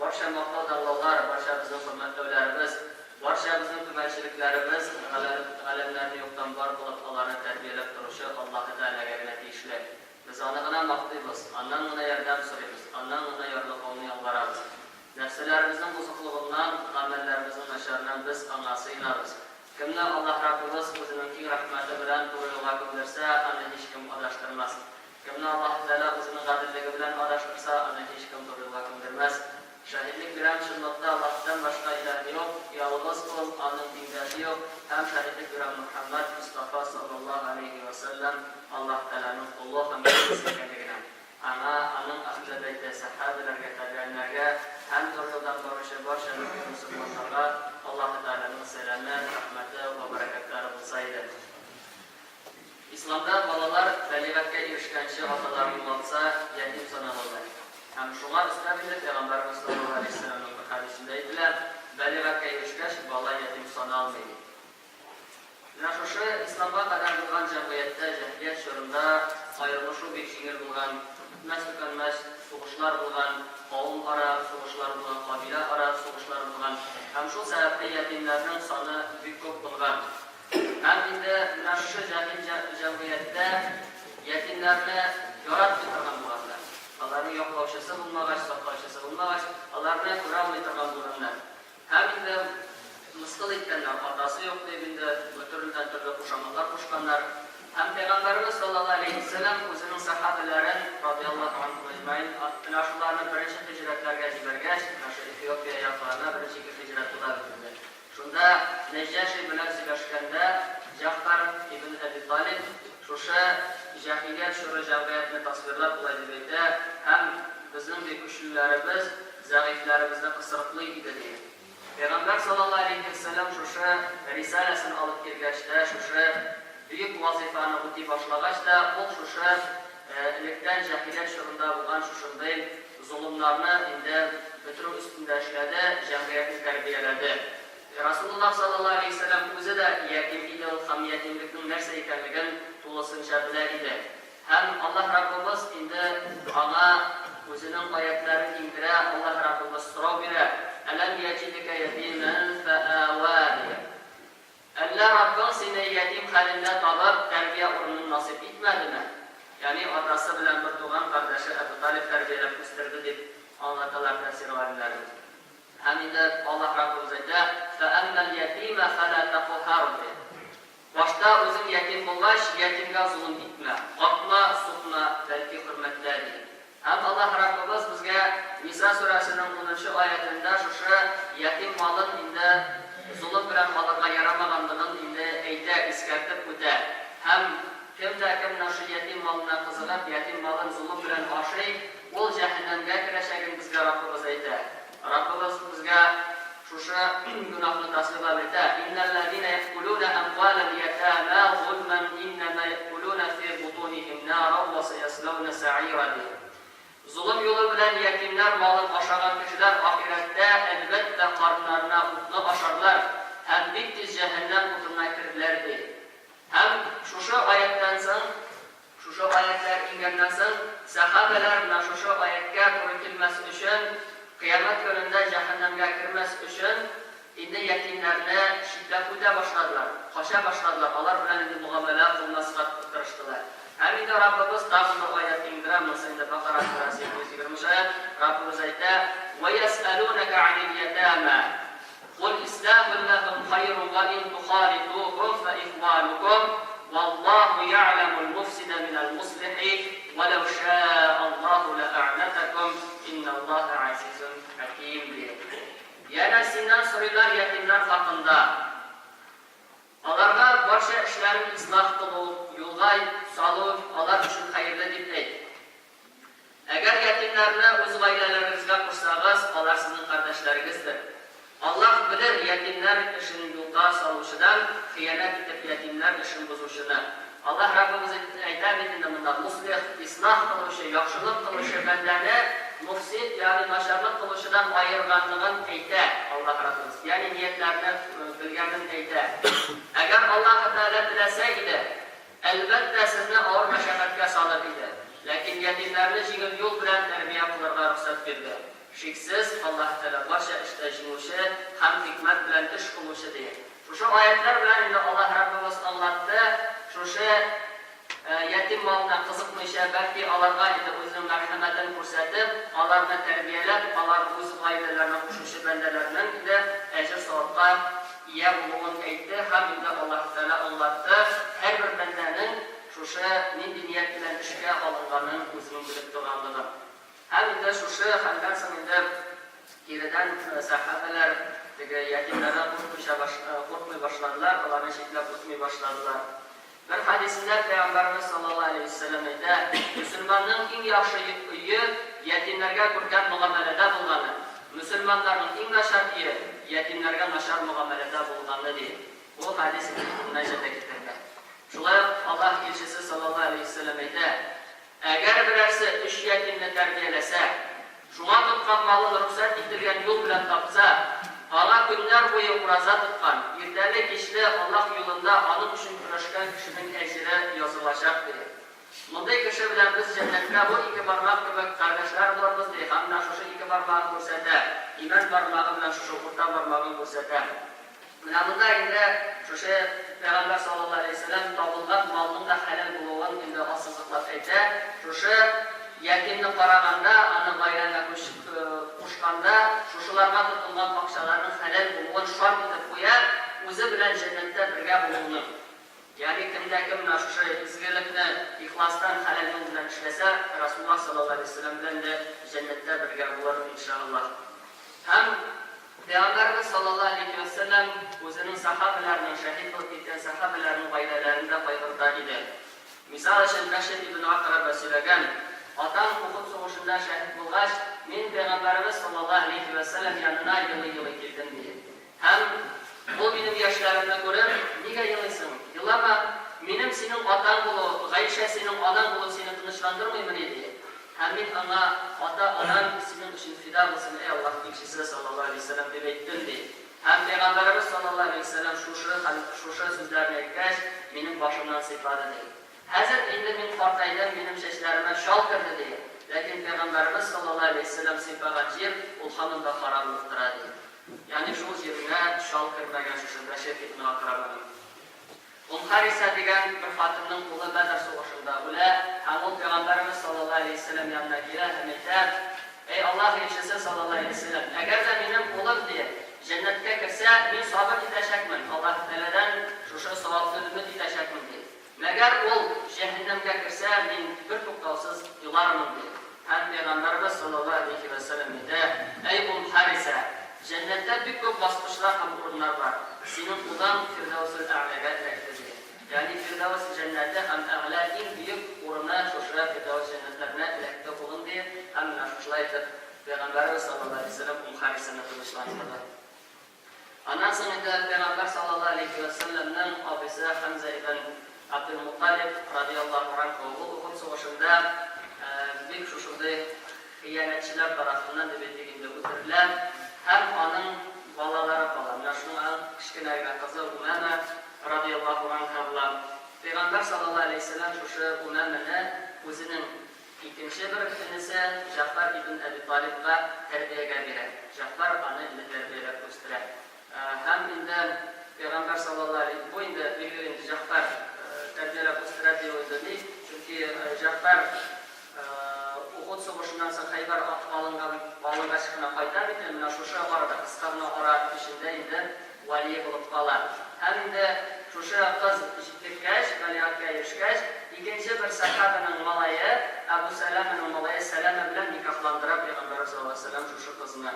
Барча мактау-данлаулар, барча безнең хөрмәтләүләребез, барча безнең түбәнчелекләребез галәмнәрне юктан бар кылып, аларны тәрбияләп торучы Аллаһы Тәгаләгә генә тиешле. Без Аны гына мактыйбыз, Аннан гына ярдәм сорыйбыз, Аннан гына ярлыкауны ялварабыз. Нәфселәребезнең бозыклыгыннан, гамәлләребезнең начарыннан без Аңа сыенабыз. Кемне Аллаһ Раббыбыз Үзенең киң рәхмәте белән туры юлга күндерсә, аны һичкем адаштырмас. Кемне Аллаһ Тәгалә Үзенең гаделлеге белән адаштырса, аны һичкем туры юлга күндермәс. Шаһитлек бирәм, чынлыкта Аллаһтан башка илаһ юк, ялгыз Ул, Аның тиңдәше юк, һәм шаһитлек бирәм Мөхәммәд Мостафа саллаллаһу галәйһи вә сәлләм Аллаһ Тәгаләнең колы һәм илчесе икәнлегенә. Аңа, аның әһле бәйте, сәхабәләргә, табигыйннәргә һәм туры юлдан баручы барча мөэмин-мөселманнарга Аллаһы Тәгаләнең сәламе, рәхмәте вә бәрәкәтләре булса иде. Исламда балалар бәлигатькә ирешкәнче аталарын югалтса, ятим саналалар. Һәм шуңа өстәп инде Пәйгамбәребез саллаллаһу галәйһи вәсәлләмнең бер хәдисендә әйтелә, Бәлигатькә ирешкәч, бала ятим саналмый, дип. Менә шушы исламга кадәр булган җәмгыятьтә, җәһилият чорында аерылышу бик җиңел булган, бетмәс-төкәнмәс сугышлар булган, кавым ара сугышлар булган, кабилә ара сугышлар булган. Һәм шул сәбәпле ятимнәрнең саны бик күп булган. Һәм инде менә шушы җәһил җәмгыятьтә ятимнәрне яратмый торган булганнар. Аларның яклаучысы булмагач, саклаучысы булмагач, аларны күрә алмый торган булганнар. Һәм инде мыскыл иткәннәр, атасы юк дип инде төрледән-төрле кушаматлар кушканнар. Һәм Пәйгамбәребез саллаллаһу галәйһи ва сәлләм үзенең сәхабәләрен, радыяллаһу анһум әҗмәгыйн, менә шуларны беренче һиҗрәтләргә җибәргәч, менә шул Эфиопия якларына беренче ике һиҗрәт була бит инде. Шунда Нәҗҗаши белән сөйләшкәндә, Җәгъфәр ибн Әби Талиб шушы җаһилият чоры җәмгыятьне тасвирлап болай дип әйтә, Һәм безнең, ди, көчлеләребез зәгыйфьләребезне кысрыклый иде, ди. Пәйгамбәр саллаллаһу галәйһи вә сәлләм шушы рисаләсен алып килгәч тә, шушы бөек вазыйфаны үти башлагач та, ул шушы электән җаһилият чорында булган шушындый Золымнарны инде бетерү өстендә эшләде, җәмгыятьне тәрбияләде. Расулуллаһ саллаллаһу галәйһи вә сәлләм үзе дә ятим иде ул һәм ятимлекнең нәрсә икәнлеген тулысынча белә иде. Һәм Аллаһ Раббыбыз инде аңа Үзенең аятьләрен иңдерә, Аллаһ Раббыбыз сорау бирә, Әләм яҗидекә ятимән фәәвә дия. Әллә Раббың сине ятим хәлендә табып, тәрбия урынын насыйп итмәдеме? Ягъни атасы белән бертуган кардәше Әбү Талиб тәрбияләп үстерде дип аңлаталар тәфсир галимнәре. Һәм инде Аллаһ Раббыбыз әйтә, Фәәммәл ятимә фәлә тәкъһар ди. Башта үзең ятим булгач, ятимгә золым итмә, атма, сукма, бәлки хөрмәтлә, ди. Һәм Аллаһ Раббыбыз безгә Ниса сүрәсенең унынчы аятендә шушы ятим малын инде золым белән алырга ярамаганлыгын инде әйтә, искәртеп үтә. Һәм кем дә кем менә шушы ятим малына кызыгып, ятим малын золым белән ашый, ул җәһәннәмгә керәчәген безгә Раббыбыз әйтә. Раббыбыз безгә шушы гөнаһны тасвирлап әйтә, Иннәлләзинә яъкулүнә әмваләл ятамә зулмән иннәмә яъкулүнә фи бутунихим нарау вә сәясләүнә сәгыйра, ди. Золым юлы белән ятимнәр малын ашаган кешеләр ахирәттә, әлбәттә, карыннарына утны ашарлар һәм бик тиз җәһәннәм утына керерләр, ди. Һәм шушы аятьтән соң Шушы аятьләр иңгәннән соң, сәхабәләр менә шушы аятькә туры килмәс өчен, кыямәт көнендә җәһәннәмгә кермәс өчен, инде ятимнәрне читләп үтә башладылар, кача башладылар, алар белән инде мөгамәлә кылмаска тырыштылар. Һәм инде Раббыбыз тагын бер аять иңдерә, монысы инде Бәкара сүрәсе 220 нче аять, Раббыбыз әйтә, Вә йәсьәлүнәкә анил ятамә, Кул ислахун ләһум хайрун вә ин тухалитухум фә ихванукум, валлаһу я'ләмул муфсидә минәл муслихи, вәләү шәә Аллаһу ләәгънәтәкүм, инналлаһә газизун хәким, ди. Янә синнән сорыйлар ятимнәр хакында. Аларга барча эшләрен ислах кылу, юлга салу алар өчен хәерле дип әйт. Әгәр ятимнәрне үз гаиләләрегезгә кушсагыз, алар сезнең кардәшләрегездер. Аллаһ белер ятимнәр эшен юлга салучыдан, хыянәт итеп ятимнәр эшен бозучыны. Аллаһ Раббыбыз әйтә бит инде монда, муслих, ислах кылучы, яхшылык кылучы бәндәне муфсид, ягъни начарлык кылучыдан аерганлыгын әйтә Аллаһ Раббыбыз, ягъни ниятләрне белгәнен әйтә. Әгәр Аллаһы Тәгалә теләсә иде, Әлбәттә, сезне авыр мәшәкатькә салыр иде. Ләкин ятимнәрне җиңел юл белән тәрбия кылырга рөхсәт бирде. Шиксез, Аллаһ Тәгалә барча эштә җиңүче һәм хикмәт белән эш кылучы, ди. Шушы аятьләр белән инде Аллаһ Раббыбыз аңлатты, шушы ятим малына кызыкмыйча, бәлки аларга инде үзенең мәрхәмәтен күрсәтеп, аларны тәрбияләп, алар үз гаиләләренә кушучы бәндәләрнең инде әҗер-савапка ия булуын әйтте һәм инде Аллаһ Тәгалә аңлатты, һәрбер бәндәнең шушы нинди ният белән эшкә алынганын үзенең белеп торганлыгын. Һәм инде шушы хәлдән соң инде киредән сәхабәләр теге ятимнәрдән куркмыйча баш куркмый башладылар, аларны читләп үтми башладылар. Бер хәдисендә Пәйгамбәребез саллаллаһу галәйһи вә сәлләм әйтә, Мөселманның иң яхшы өе, ятимнәргә күркәм мөгамәләдә булганы, мөселманнарның иң начар өе, ятимнәргә начар мөгамәләдә булганы, ди. Бу хәдис Ибн Мәҗәдә китерелә. Шулай ук Аллаһ илчесе саллаллаһу галәйһи вә сәлләм әйтә, Әгәр берәрсе өч ятимне тәрбияләсә, шуңа тоткан малын рөхсәт ителгән юл белән тапса, аңа көннәр буе ураза тоткан, иртәле-кичле Аллаһ юлында аның өчен көрәшкән кешенең әҗере язылачак, ди. Мондый кеше белән без җәннәттә бу ике бармак кебек кардәшләр булырбыз, ди һәм менә шушы ике бармагын күрсәтә, имән бармагы белән шушы урта бармагын күрсәтә. Менә монда инде шушы Пәйгамбәр саллаллаһу галәйһи ва сәлләм табылган малның да хәләл булуын инде ассызыклап әйтә. Шушы ятимне караганда, аны гаиләңә кушканда, шушыларга тотынган акчаларның хәләл булуын шарт итеп куя, үзе белән җәннәттә бергә булуның. Ягъни кем дә кем менә шушы изгелекне ихластан хәләл юл белән эшләсә, Расулуллаһ саллаллаһу галәйһи ва сәлләм белән дә җәннәттә бергә булыр, иншаАллаһ. Һәм Пәйгамбәребез саллаллаһу галәйһи вә сәлләм үзенең сәхабәләренең, шәһид булып киткән сәхабәләренең гаиләләрен дә кайгырта иде. Мисал өчен, Бәшир ибн Акраба сөйләгән, Атам Ухуд сугышында шәһид булгач, мин Пәйгамбәребез саллаллаһу галәйһи вә сәлләм янына елый-елый килдем, ди. Һәм ул минем яшьләремне күреп, Нигә елыйсың? Елама, минем синең атаң булу, Гайшә синең анаң булу сине тынычландырмыймыни? ди. Һәм мин аңа, Ата-анаң синең өчен фида булсын, әй Аллаһ илчесе, саллаллаһу галәйһи ва сәлләм, дип әйттем, ди. Һәм Пәйгамбәребез, саллаллаһу галәйһи ва сәлләм, шушы хәл, шушы сүзләрне әйткәч, минем башымнан сыйпады, ди. Хәзер инде мин картайдым, минем чәчләремә чал керде, ди. Ләкин Пәйгамбәребез, саллаллаһу галәйһи ва сәлләм, сыйпаган җир, ул һаман да кара булып тора, ди. Ягъни шул җиренә чал кермәгән шушы Бәшир ибн Акрабаның. Ум Хариса дигән бер хатынның улы Бәдер сугышында үлә һәм ул Пәйгамбәребез саллаллаһу галәйһи ва сәлләм янына килә һәм әйтә, Әй Аллаһ илчесе саллаллаһу галәйһи ва сәлләм, әгәр дә минем улым, ди, җәннәткә керсә, мин сабыр итәчәкмен, Аллаһ Тәгаләдән шушы савапны өмет итәчәкмен, ди. Мәгәр ул җәһәннәмгә керсә, мин бертуктаусыз елармын, ди. Һәм Пәйгамбәребез саллаллаһу галәйһи вә сәлләм әйтә, Әй Ум Хариса, җәннәттә бик күп баскычлар һәм урыннар бар. Синең улың Фирдәүсел Әгъләгә эләкте, ди. Ягъни Фирдәүс җәннәте һәм Әгълә иң бөек урыны шушы Фирдәүс җәннәтләренә эләкте улың, ди. Һәм менә шушылай итеп Пәйгамбәребез саллаллаһу галәйһи вә сәлләм Ум Харисаны тынычландырды. Аннан соң инде Пәйгамбәр саллаллаһу галәйһи вә сәлләмнең абыйсы Хәмзә ибн Габделмутталиб радыяллаһу ганһу, ул Ухуд сугышында бик шушындый хыянәтчеләр тарафыннан дип әйтик инде, үтерелә һәм аның балалары кала. Менә шуның кечкенә генә кызы Умама радыяллаһу ганһа була. Пәйгамбәр саллаллаһу галәйһи вә сәлләм шушы Умаманы үзенең Икенче бер энесе Җәгъфәр ибн Әби Талибка тәрбиягә бирә. Җәгъфәр аны инде тәрбияләп үстерә. Һәм инде Пәйгамбәр саллаллаһу галәйһи, бу инде, билгеле инде, Җәгъфәр тәрбияләп үстерә дию инде ни, чөнки Җәгъфәр Ухуд сугышыннан соң Хәйбәр алынган, алынгач кына кайта бит инде, менә шушы арада, кыска гына ара эчендә инде вәлие булып кала. Һәм инде шушы кыз җитлеккәч, балигатькә ирешкәч, икенче бер сәхабәнең малае, Әбу Сәләмәнең малае Сәләмә белән никахландыра Пәйгамбәребез саллаллаһу галәйһи ва сәлләм шушы кызны.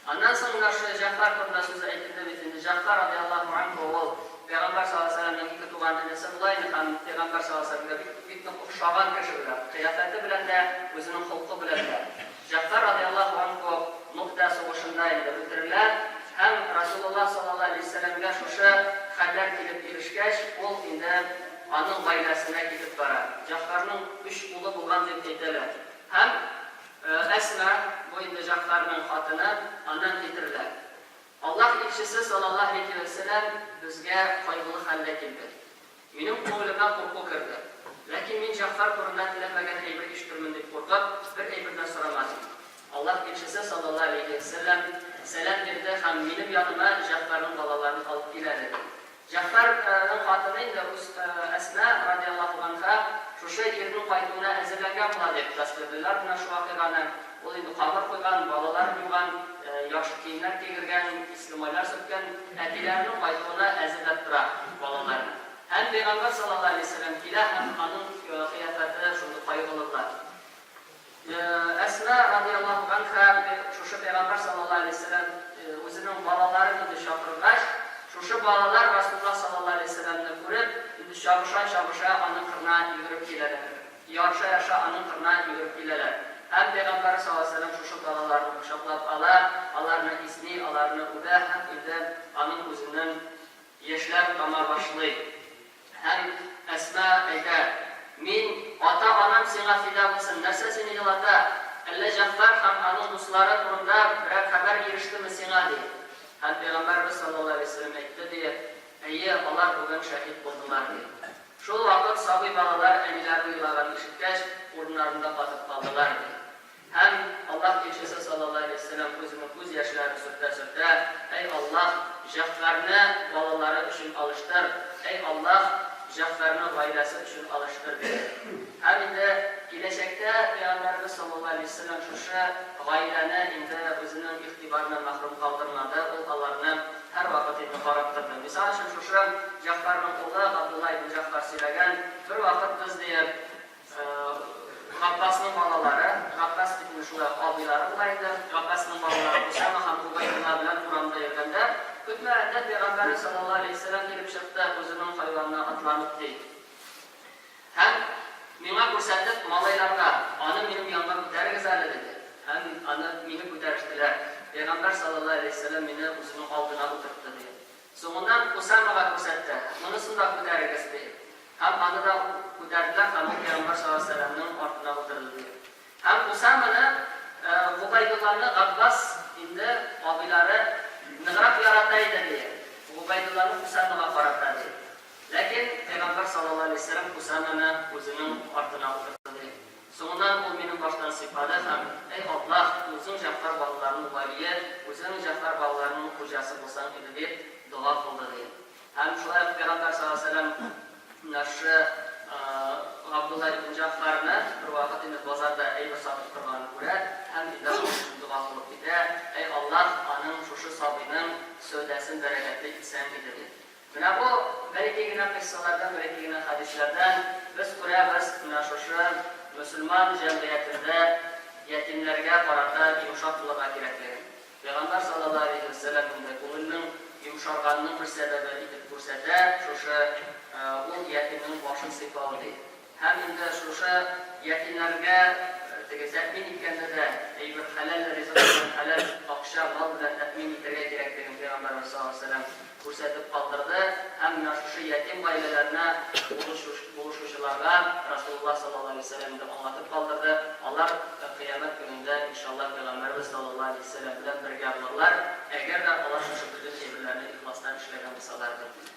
Аннан соң менә шушы Җәгъфәр турында сүз әйтелде бит инде. Җәгъфәр радыяллаһу анһу ул Пәйгамбәр саллаллаһу галәйһи ва сәлләмнең ике туган энесе була инде һәм Пәйгамбәр саллаллаһу галәйһи ва сәлләмгә бик, бик нык охшаган кеше була, кыяфәте белән дә, үзенең холкы белән дә. Җәгъфәр радыяллаһу анһу Муътә сугышында инде үтерелә һәм Расулуллаһ саллаллаһу галәйһи ва сәлләмгә шушы хәбәр килеп ирешкәч, ул инде аның гаиләсенә китеп бара. Җәгъфәрнең өч улы булган дип әйтәләр. Һәм Әсма, бу инде Җәгъфәрнең хатыны, аннан китерелә. Аллаһ илчесе саллаллаһу галәйһи ва сәлләм безгә кайгылы хәлдә килде. Минем күңелемә курку керде. Ләкин мин Җәгъфәр турында теләмәгән әйбер ишетермен дип куркып, бер әйбер дә сорамадым. Аллаһ илчесе саллаллаһу галәйһи вә сәлләм сәлам бирде һәм минем яныма Җәгъфәрнең балаларын алып кил әле, ди. Җәгъфәрнең хатыны инде үз Әсма, радияллаһу ганһа, шушы ирнең кайтуына әзерләнгән була, дип тасвирлыйлар менә шу вакыйганы. Ул инде камыр куйган, балаларын юган, яхшы киемнәр кигергән, исле майлар сөрткән, әтиләренең кайтуына әзерләп тора балаларны. Һәм Пәйгамбәр саллаллаһу галәйһи вә сәлләм килә һәм аның кыяфәте шундый кайгылы була. Әсма радыяллаһу ганһа шушы Пәйгамбәр саллаллаһу галәйһи вә сәлләм үзенең балаларын инде чакыргач, шушы балалар Расулуллаһ саллаллаһу галәйһи вә сәлләмне күреп, инде чабыша-чабыша аның кырына йөгереп киләләр. Ярыша-ярыша аның кырына йөгереп киләләр. Һәм Пәйгамбәр саллаллаһу галәйһи вә сәлләм шушы балаларны кочаклап ала, аларны исни, аларны үбә һәм инде аның күзеннән яшьләр тама башлый. Һәм Әсма әйтә, Мин, ата-анам сиңа фида булсын, нәрсә сине елата? Әллә Җәгъфәр һәм аның дуслары турында берәр хәбәр ирештеме сиңа? ди. Һәм Пәйгамбәребез саллаллаһу галәйһи ва сәлләм әйтте, ди, Әйе, алар бүген шәһид булдылар, ди. Шул вакыт сабый балалар әниләренең елаганын ишеткәч, урыннарында катып калдылар, ди. Һәм Аллаһ илчесе саллаллаһу галәйһи вә сәлләм үзенең күз яшьләрен сөртә-сөртә, Әй Аллаһ, Җәгъфәрне балалары өчен алыштыр, әй Аллаһ, Җәгъфәрне гаиләсе өчен алыштыр, диде. Һәм инде киләчәктә Пәйгамбәребез саллаллаһу галәйһи вә сәлләм шушы гаиләне инде үзенең игътибарыннан мәхрүм калдырмады, ул аларны һәрвакыт инде карап торды. Мисал өчен, шушы Җәгъфәрнең улы Габдулла ибн Җәгъфәр сөйләгән, Бервакыт без, ди, Габбасның балалары, Габбас бит инде шулай ук абыйлары була инде, Габбасның балалары Усама һәм Гобәйдулла белән урамда йөргәндә, көтмәгәндә пәйгамбәребез саллаллаһу галәйһи вә сәлләм килеп чыкты, үзенең хайванына атланып, ди. Һәм миңа күрсәтеп, малайларга, Аны минем янга күтәрегез әле, диде. Һәм аны мине күтәрештеләр. Пәйгамбәр саллаллаһу галәйһи вә сәлләм мине үзенең алдына утыртты, ди. Соңыннан Усамага күрсәтте, Монысын да күтәрегез, ди. Һәм аны да күтәрделәр һәм ул Пәйгамбәр саллаллаһу галәйһи ва сәлләмнең артына утырды, ди. Һәм Усаманы, Гобәйдулланы Габбас инде абыйлары ныграк ярата иде, ди. Гобәйдулланы Усамага карата, ди. Ләкин Пәйгамбәр саллаллаһу галәйһи ва сәлләм Усаманы үзенең артына утыртты, ди. Соңыннан ул минем баштан сыйпады һәм, Әй Аллаһ, үзең Җәгъфәр балаларының вәлие, үзең Җәгъфәр балаларының хуҗасы булсаң иде, дип дога кылды, ди. Һәм шулай ук Пәйгамбәр саллаллаһу галәйһи ва сәлләм менә шушы Габдулла ибн Җәгъфәрне бервакыт инде базарда әйбер сатып торганын күрә һәм инде аның өчен дога кылып китә, Әй Аллаһ, аның, шушы сабыйның сәүдәсен бәрәкәтле итсәң иде, дип. Менә бу бәләкәй генә кыйссалардан, бәләкәй генә хәдисләрдән без күрәбез, менә шушы мөселман җәмгыятендә ятимнәргә карата йомшак булырга кирәклеген. Пәйгамбәр саллаллаһу галәйһи вә сәлләм инде күңелнең йомшарганының бер сәбәбе итеп күрсәтә шушы ул ятимнең башын сыйпау, ди. Һәм инде шушы ятимнәргә теге тәэмин иткәндә дә әйбер хәләл ризык белән, хәләл акча, мал белән тәэмин итәргә кирәклеген Пәйгамбәребез саллаллаһу галәйһи ва сәлләм күрсәтеп калдырды. Һәм менә шушы ятим гаиләләренә булышучыларга Расулуллаһ саллаллаһу галәйһи ва сәлләм инде аңлатып калдырды, алар Кыямәт көнендә, иншаллаһ, Пәйгамбәребез саллаллаһу галәйһи ва сәлләм белән бергә булырлар, әгәр дә алар шушы бөтен әйберләрне ихластан эшләгән булсалар, дип.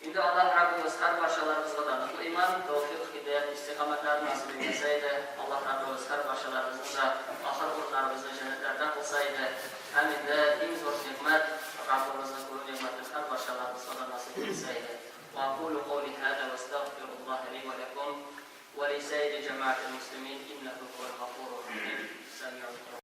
Инде Аллаһ Раббыбыз һәрбарчаларыбызга да ныклы иман, тәүфыйк, һидаять, истикамәтләрен насыйп әйләсә иде. Аллаһ Раббыбыз һәрбарчаларыбызның да ахыр урыннарыбызны җәннәтләрдә кылса иде. Һәм инде иң зур нигъмәт, Раббыбызны күрү нигъмәтен һәрбарчаларыбызга да насыйп итсә иде. Ва акулу каули һаза ва астагфируллаһа ли ва ләкум ва лисаири җәмәгатил муслимин иннәһу һувәл.